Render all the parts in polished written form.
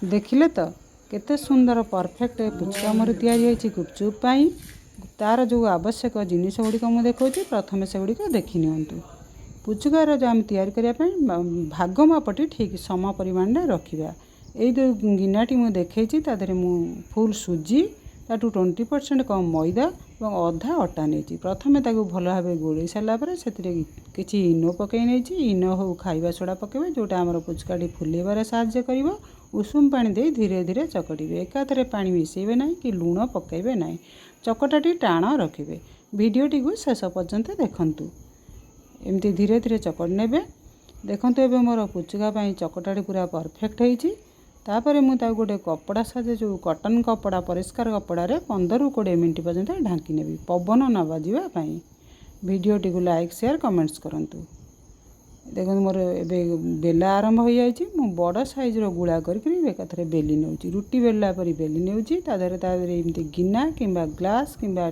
ଦେଖିଲେ ତ, କେତେ ସୁନ୍ଦର ପରଫେକ୍ଟ ପୁଚକା ମୋର ତିଆରି ହୋଇଛି ଗୁପଚୁପ୍ ପାଇଁ। ତା'ର ଯେଉଁ ଆବଶ୍ୟକ ଜିନିଷ ଗୁଡ଼ିକ ମୁଁ ଦେଖାଉଛି, ପ୍ରଥମେ ସେଗୁଡ଼ିକ ଦେଖି ନିଅନ୍ତୁ। ପୁଚୁକାର ଯେଉଁ ଆମେ ତିଆରି କରିବା ପାଇଁ ଭାଗ ମାପଟି ଠିକ୍ ସମ ପରିମାଣରେ ରଖିବା। ଏଇ ଯେଉଁ ଗିନାଟି ମୁଁ ଦେଖେଇଛି, ତା ଦେହରେ ମୁଁ ଫୁଲ୍ ସୁଜି, ତାଠୁ 20% କମ୍ ମଇଦା ଏବଂ ଅଧା ଅଟା ନେଇଛି। ପ୍ରଥମେ ତାକୁ ଭଲ ଭାବେ ଗୋଳେଇ ସାରିଲା ପରେ ସେଥିରେ କିଛି ଇନୋ ପକାଇ ନେଇଛି। ଇନୋ ହେଉ, ଖାଇବା ସୋଡ଼ା ପକାଇବେ, ଯେଉଁଟା ଆମର ପୁଚକାଟି ଫୁଲେଇବାରେ ସାହାଯ୍ୟ କରିବ। ଉଷୁମ ପାଣି ଦେଇ ଧୀରେ ଧୀରେ ଚକଟିବେ। ଏକାଥରେ ପାଣି ମିଶାଇବେ ନାହିଁ କି ଲୁଣ ପକାଇବେ ନାହିଁ। ଚକଟାଟି ଟାଣ ରଖିବେ। ଭିଡ଼ିଓଟିକୁ ଶେଷ ପର୍ଯ୍ୟନ୍ତ ଦେଖନ୍ତୁ। ଏମିତି ଧୀରେ ଧୀରେ ଚକଟି ନେବେ। ଦେଖନ୍ତୁ, ଏବେ ମୋର ପୁଚୁକା ପାଇଁ ଚକଟାଟି ପୁରା ପରଫେକ୍ଟ ହେଇଛି। ତାପରେ ମୁଁ ତାକୁ ଗୋଟେ କପଡ଼ା ସାହାଯ୍ୟ, ଯେଉଁ କଟନ୍ କପଡ଼ା, ପରିଷ୍କାର କପଡ଼ାରେ 15ରୁ 20 ମିନିଟ୍ ପର୍ଯ୍ୟନ୍ତ ଢାଙ୍କି ନେବି ପବନ ନ ବାଜିବା ପାଇଁ। ଭିଡ଼ିଓଟିକୁ ଲାଇକ୍, ସେୟାର, କମେଣ୍ଟସ୍ କରନ୍ତୁ। ଦେଖନ୍ତୁ, ମୋର ଏବେ ବେଲା ଆରମ୍ଭ ହୋଇଯାଇଛି। ମୁଁ ବଡ଼ ସାଇଜ୍ର ଗୁଳା କରିକିରି ଏକାଥରେ ବେଲି ନେଉଛି। ରୁଟି ବେଲିଲା ପରି ବେଲି ନେଉଛି। ତା ଦେହରେ ଏମିତି ଗିନା କିମ୍ବା ଗ୍ଲାସ୍ କିମ୍ବା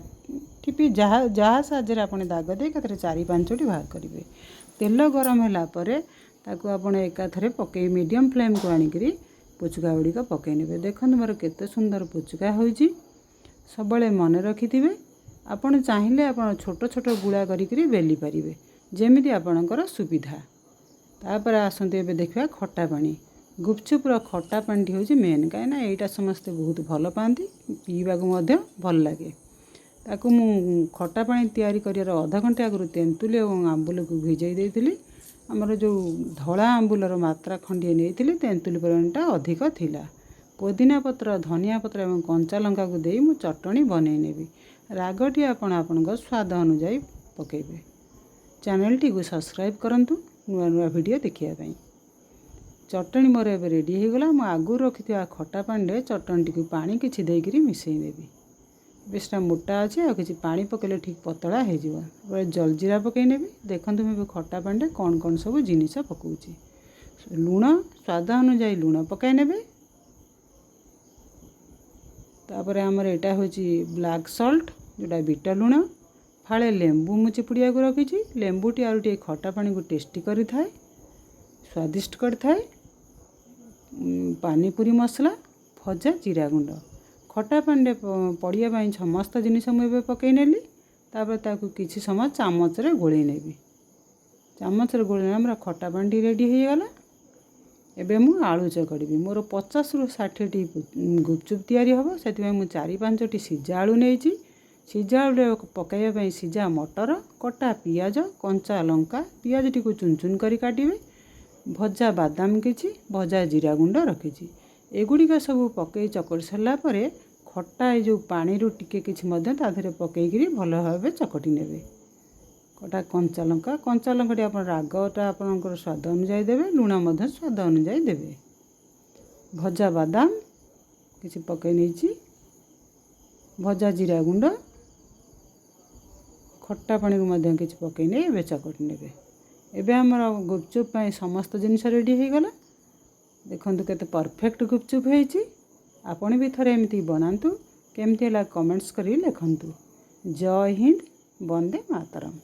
ଠିପି, ଯାହା ଯାହା ସାହାଯ୍ୟରେ ଆପଣ ଦାଗ ଦେଇ ଏକାଥରେ ଚାରି ପାଞ୍ଚଟି ଭାଗ କରିବେ। ତେଲ ଗରମ ହେଲା ପରେ ତାକୁ ଆପଣ ଏକାଥରେ ପକାଇ ମିଡ଼ିୟମ୍ ଫ୍ଲେମ୍କୁ ଆଣିକିରି ପୁଚୁକା ଗୁଡ଼ିକ ପକାଇ ନେବେ। ଦେଖନ୍ତୁ, ମୋର କେତେ ସୁନ୍ଦର ପୁଚୁକା ହୋଇଛି। ସବୁବେଳେ ମନେ ରଖିଥିବେ, ଆପଣ ଚାହିଁଲେ ଆପଣ ଛୋଟ ଛୋଟ ଗୁଳା କରିକିରି ବେଲି ପାରିବେ, ଯେମିତି ଆପଣଙ୍କର ସୁବିଧା। ତାପରେ ଆସନ୍ତୁ, ଏବେ ଦେଖିବା ଖଟା ପାଣି। ଗୁପଚୁପ୍ର ଖଟା ପାଣିଟି ହେଉଛି ମେନ୍, କାହିଁକିନା ଏଇଟା ସମସ୍ତେ ବହୁତ ଭଲ ପାଆନ୍ତି, ପିଇବାକୁ ମଧ୍ୟ ଭଲ ଲାଗେ। ତାକୁ ମୁଁ ଖଟା ପାଣି ତିଆରି କରିବାର ଅଧ ଘଣ୍ଟେ ଆଗରୁ ତେନ୍ତୁଲି ଏବଂ ଆମ୍ବୁଲକୁ ଭିଜାଇ ଦେଇଥିଲି। ଆମର ଯେଉଁ ଧଳା ଆମ୍ବୁଲର ମାତ୍ରା ଖଣ୍ଡିଏ ନେଇଥିଲି, ତେନ୍ତୁଲି ପରିମାଣଟା ଅଧିକ ଥିଲା। ପୋଦିନା ପତ୍ର, ଧନିଆ ପତ୍ର ଏବଂ କଞ୍ଚା ଲଙ୍କାକୁ ଦେଇ ମୁଁ ଚଟଣି ବନେଇ ନେବି। ରାଗଟି ଆପଣ ଆପଣଙ୍କ ସ୍ୱାଦ ଅନୁଯାୟୀ ପକାଇବେ। ଚ୍ୟାନେଲଟିକୁ ସବସ୍କ୍ରାଇବ୍ କରନ୍ତୁ ନୂଆ ନୂଆ ଭିଡ଼ିଓ ଦେଖିବା ପାଇଁ। ଚଟଣି ମୋର ଏବେ ରେଡ଼ି ହୋଇଗଲା। ମୁଁ ଆଗରୁ ରଖିଥିବା ଖଟା ପାଣିରେ ଚଟଣିଟିକୁ ପାଣି କିଛି ଦେଇକରି ମିଶାଇ ନେବି। ଏବେ ସେଟା ମୋଟା ଅଛି, ଆଉ କିଛି ପାଣି ପକାଇଲେ ଠିକ୍ ପତଳା ହେଇଯିବ। ତାପରେ ଜଲଜିରା ପକାଇ ନେବି। ଦେଖନ୍ତୁ, ମୁଁ ଏବେ ଖଟା ପାଣିରେ କ'ଣ କ'ଣ ସବୁ ଜିନିଷ ପକାଉଛି। ଲୁଣ, ସ୍ୱାଦ ଅନୁଯାୟୀ ଲୁଣ ପକାଇ ନେବେ। ତାପରେ ଆମର ଏଇଟା ହେଉଛି ବ୍ଲାକ୍ ସଲ୍ଟ, ଯେଉଁଟା ବିଟ ଲୁଣ। ଫାଳେ ଲେମ୍ବୁ ମୁଁ ଚିପୁଡ଼ିବାକୁ ରଖିଛି। ଲେମ୍ବୁଟି ଆଉ ଟିକେ ଖଟା ପାଣିକୁ ଟେଷ୍ଟି କରିଥାଏ, ସ୍ୱାଦିଷ୍ଟ କରିଥାଏ। ପାନିପୁରୀ ମସଲା, ଭଜା ଜିରା ଗୁଣ୍ଡ, ଖଟା ପାଣିରେ ପଡ଼ିବା ପାଇଁ ସମସ୍ତ ଜିନିଷ ମୁଁ ଏବେ ପକାଇ ନେଲି। ତାପରେ ତାକୁ କିଛି ସମୟ ଚାମଚରେ ଗୋଳେଇ ନେବି। ଚାମଚରେ ଗୋଳେଇ ଆମର ଖଟା ପାଣିଟି ରେଡ଼ି ହେଇଗଲା। ଏବେ ମୁଁ ଆଳୁ ଚକଡ଼ିବି। ମୋର 50ରୁ 60ଟି ଗୁପଚୁପ୍ ତିଆରି ହେବ, ସେଥିପାଇଁ ମୁଁ ଚାରି ପାଞ୍ଚଟି ସିଝା ଆଳୁ ନେଇଛି। ସିଝା ଆଳୁରେ ପକାଇବା ପାଇଁ ସିଝା ମଟର, କଟା ପିଆଜ, କଞ୍ଚା ଲଙ୍କା, ପିଆଜଟିକୁ ଚୁନ ଚୁନ କରି କାଟିବେ, ଭଜା ବାଦାମ କିଛି, ଭଜା ଜିରା ଗୁଣ୍ଡ ରଖିଛି। ଏଗୁଡ଼ିକ ସବୁ ପକାଇ ଚକଟି ସାରିଲା ପରେ ଖଟା ଏ ଯେଉଁ ପାଣିରୁ ଟିକେ କିଛି ମଧ୍ୟ ତା ଦେହରେ ପକାଇକିରି ଭଲ ଭାବେ ଚକଟି ନେବେ। କଟା କଞ୍ଚା ଲଙ୍କା, କଞ୍ଚା ଲଙ୍କାଟି ଆପଣ ରାଗଟା ଆପଣଙ୍କର ସ୍ୱାଦ ଅନୁଯାୟୀ ଦେବେ। ଲୁଣ ମଧ୍ୟ ସ୍ୱାଦ ଅନୁଯାୟୀ ଦେବେ। ଭଜା ବାଦାମ କିଛି ପକାଇ ନେଇଛି, ଭଜା ଜିରା ଗୁଣ୍ଡ, ଖଟା ପାଣିରୁ ମଧ୍ୟ କିଛି ପକାଇ ନେଇ ଏବେ ଚକଟି ନେବେ। ଏବେ ଆମର ଗୁପଚୁପ୍ ପାଇଁ ସମସ୍ତ ଜିନିଷ ରେଡ଼ି ହୋଇଗଲା। ଦେଖନ୍ତୁ, କେତେ ପରଫେକ୍ଟ ଗୁପଚୁପ୍ ହେଇଛି। ଆପଣ ବି ଥରେ ଏମିତି ବନାନ୍ତୁ, କେମିତି ହେଲା କମେଣ୍ଟସ୍ କରି ଲେଖନ୍ତୁ। ଜୟ ହିନ୍ଦ, ବନ୍ଦେ ମାତରମ୍।